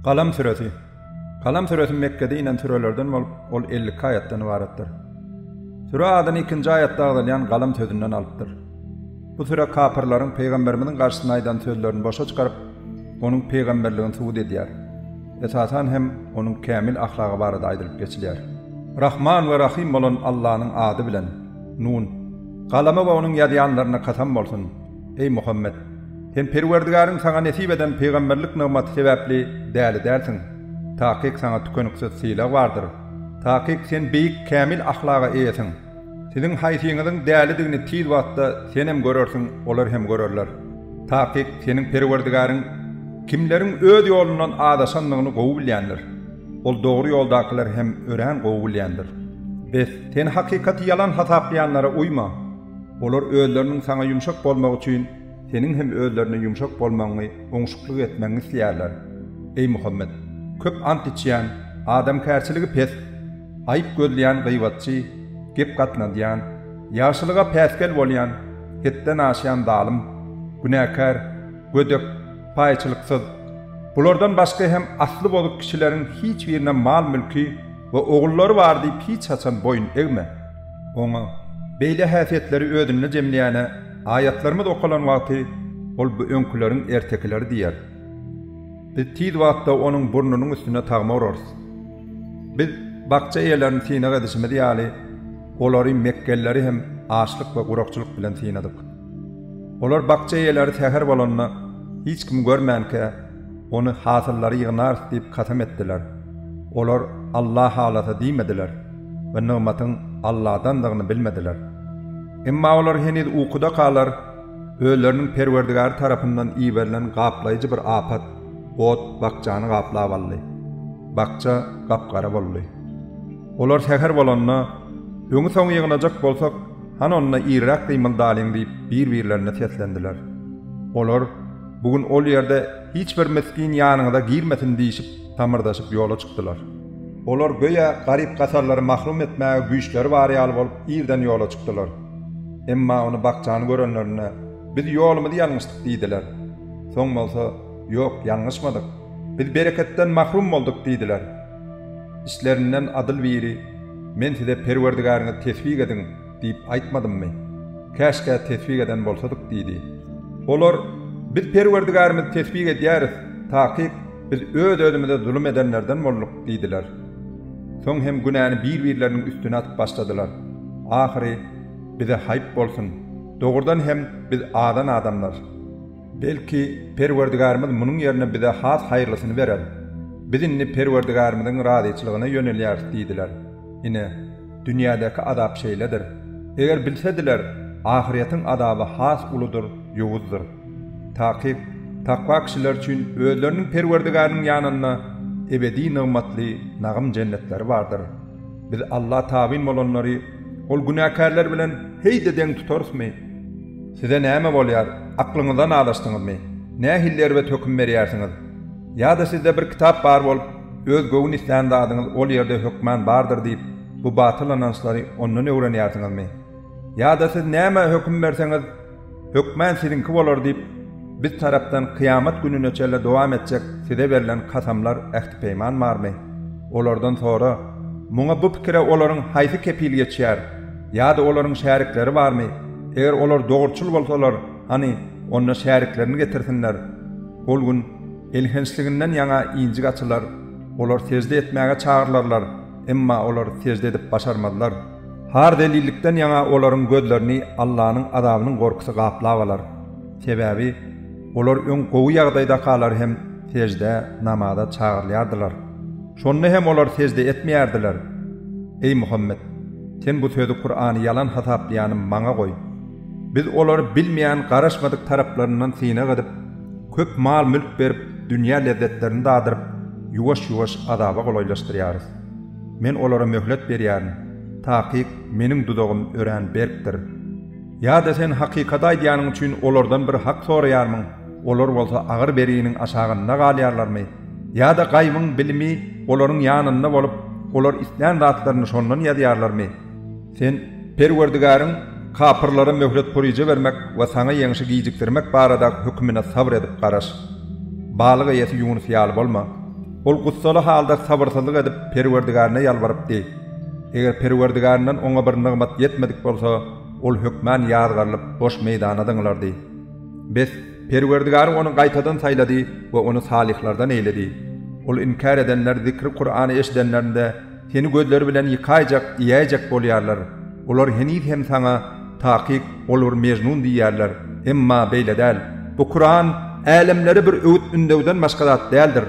Galam süresi Galam süresi Mekgede inen sürelerden bolup, ol 52 aýatdan ybaratdyr. Süre adyny ikinji aýatda agzalýan galam sözünden alypdyr. Bu süre kapyrlaryň pygamberimiziň garşysyna aýdan sözlerini boşa çykaryp, onuň pygamberligini subut edýär. Esasan hem onuň kämil ahlagy barada aýdylyp geçilýär. Rahman we Rahym bolan Allanyň ady bilen, Nun. Galama we onuň ýazýanlaryna kasam bolsun! Eý, Muhammet! Sen Perwerdigäriň saňa nesip eden pygamberlik nygmaty sebäpli däli dälsiň. Takyk saňa tükeniksiz sylag bardyr. Takyk sen beýik kämil ahlaga eýesiň. Siziň haýsyňyzyň dälidigini tiz wagtda sen hem görersiň, olar hem görerler. Takyk seniň Perwerdigäriň kimleriň öz ýolundan azaşandygyny gowy bilýändir. Ol dogry ýoldakylary hem örän gowy bilýändir. Bes, sen hakykaty ýalan hasaplaýanlara uýma. Olar özleriniň saňa ýumşak bolmagy üçin seniň hem özlerine ýumşak bolmagyňy, oňşuklyk etmegiňi isleýärler. Eý, Muhammet! Köp ant içýän, adamkärçiligi pes, aýyp gözleýän gybatçy, gep gatnadýan, ýagşylyga päsgel bolýan, hetden aşýan zalym, günäkär, gödek, paýçylyksyz, bulardan başga hem asly bozuk kişileriň hiç birine mal-mülki we ogullary bar diýip hiç haçan boýun egme. Oňa, beýle häsiýetleri özünde jemleýäne aýatlarymyz okalan wagty ol bu öňküleriň ertekileri diýer. Biz tiz wagtda onuň burnunyň üstüne tagma urarys. Biz bakja eýelerini synag edişimiz ýaly, olary, mekgelileri hem açlyk we gurakçylyk bilen synadyk. Olar bakja eýeleri säher bolanda, hiç kim görmänkä, ony hasyllary ýygnarys diýip kasam etdiler. Olar Alla halasa diýmediler we nygmatyň Alladandygyny bilmediler. Emma olar heniz ukudakalar, özleriniň Perwerdigary tarapyndan iberilen gaplaýjy bir apat, ot bakjany gaplap aldy. Bakja gap-gara boldy. Olar säher bolanda, Öňi-soňy ýygnajak bolsak, hany onda irräk gymyldalyň diýip bir-birlerine seslendiler. Olar, Bu gün ol ýerde hiç bir misgin ýanyňyza girmesin diýşip, samyrdaşyp ýola çykdylar. Olar göýä garyp-gasarlary mahrum etmäge güýçleri bar ýaly bolup irden ýola çykdylar. Emma ony bakjany görenlerinde, Biz ýolumyzy ýalňyşdyk diýdiler. Soň bolsa, Ýok, ýalňyşmadyk. Biz bereketden mahrum bolduk diýdiler. Içlerinden adyl biri, Men size Perwerdigäriňizi tesbih ediň diýip aýtmadymmy? Käşgä tesbih eden bolsadyk diýdi. Olar, Biz Perwerdigärimizi tesbih edýäris, takyk, biz öz-özümize zulum edenlerden bolduk diýdiler. Soň hem günäni bir-birleriniň üstüne atyp başladylar. Ahyry, Bize haýp bolsun! Dogrudan hem biz azan adamlar. Belki, Perwerdigärimiz munuň ýerine bize has haýyrlysyny berer. Biz indi Perwerdigärimiziň razyçylygyna ýönelýäris diýdiler. Ine, dünýädäki azap şeýledir. Eger bilsediler, ahyrýetiň azaby has uludyr, ýowuzdyr. Takyk, takwa kişiler üçin özleriniň Perwerdigäriniň ýanynda ebedi nygmatly nagym jennetleri bardyr. Biz Alla tabyn bolanlary ol günäkärler bilen heý-de deň tutarysmy? Size näme bolýar, aklyňyzdan azaşdyňyzmy? Nähili erbet höküm berýärsiňiz? Ýa-da sizde bir kitap bar bolup, öz göwün islän zadyňyz ol ýerde hökman bardyr diýip, bu batyl ynançlary ondan öwrenýärsiňizmi? Ýa-da siz nämä höküm berseňiz, hökmän siziňki bolar diýip, biz tarapdan kyýamat gününe çenli dowam etjek size berlen kasamlar, ähti-peýman barmy? Olardan sora, Muňa bu pikire olaryň haýsy kepil geçýär? Ýa-da olaryň şärikleri barmy? Eger olar dogruçyl bolsalar, hany, onda şäriklerini getirsinler. Ol gün elhençliginden ýaňa injik açylar, olar sežde etmäge çagyrylarlar, emma olar sežde edip başarmazlar. Har-zelillikden ýaňa olaryň gözlerini Allanyň azabynyň gorkusy gaplap alar. Sebäbi, olar öň gowy ýagdaýdakalar hem seždä, namaza çagyrylýardylar. Şonda hem olar sežde etmeýärdiler. Eý, Muhammet! Sen bu sözi Kurany ýalan hasaplaýany maňa goý. Biz olary bilmeýän garaşmadyk taraplaryndan synag edip, köp mal-mülk berip, dünýä lezzetlerini dadyryp, ýuwaş-ýuwaş azaba golaýlaşdyrýarys. Men olara möhlet berýärin. Takyk, Meniň duzagym örän berkdir. Ýa-da sen hakykaty aýdýanyň üçin olardan bir hak soraýarmyň, olar bolsa agyr berginiň aşagynda galýarlarmy? Ýa-da gaýbyň bilimi olaryň ýanynda bolup, olar islän zatlaryny şondan ýazýarlarmy? Sen, Perwerdigäriň kapyrlara möhlet puryja bermek we saňa ýeňşi gijikdirmek barada hökümine sabyr edip garaş. Balyk eýesi Ýunus ýaly bolma. Ol gussaly halda sabyrsyzlyk edip Perwerdigärine ýalbarypdy. Eger Perwerdigärinden oňa bir nygmat ýetmedik bolsa, ol hökmän ýazgarylyp boş meýdana zyňylardy. Bes, Perwerdigäri ony gaýtadan saýlady we ony salyhlardan eýledi. Ol inkär edenler zikri Kurany eşidenlerinde seni gözleri bilen ýykaýjak, iýäýjek bolýarlar. Olar heniz hem saňa, Takyk, ol bir mejnun diýýärler. Emma beýle däl. Bu Kuran, älemlere bir öwüt-ündewden başga zat däldir.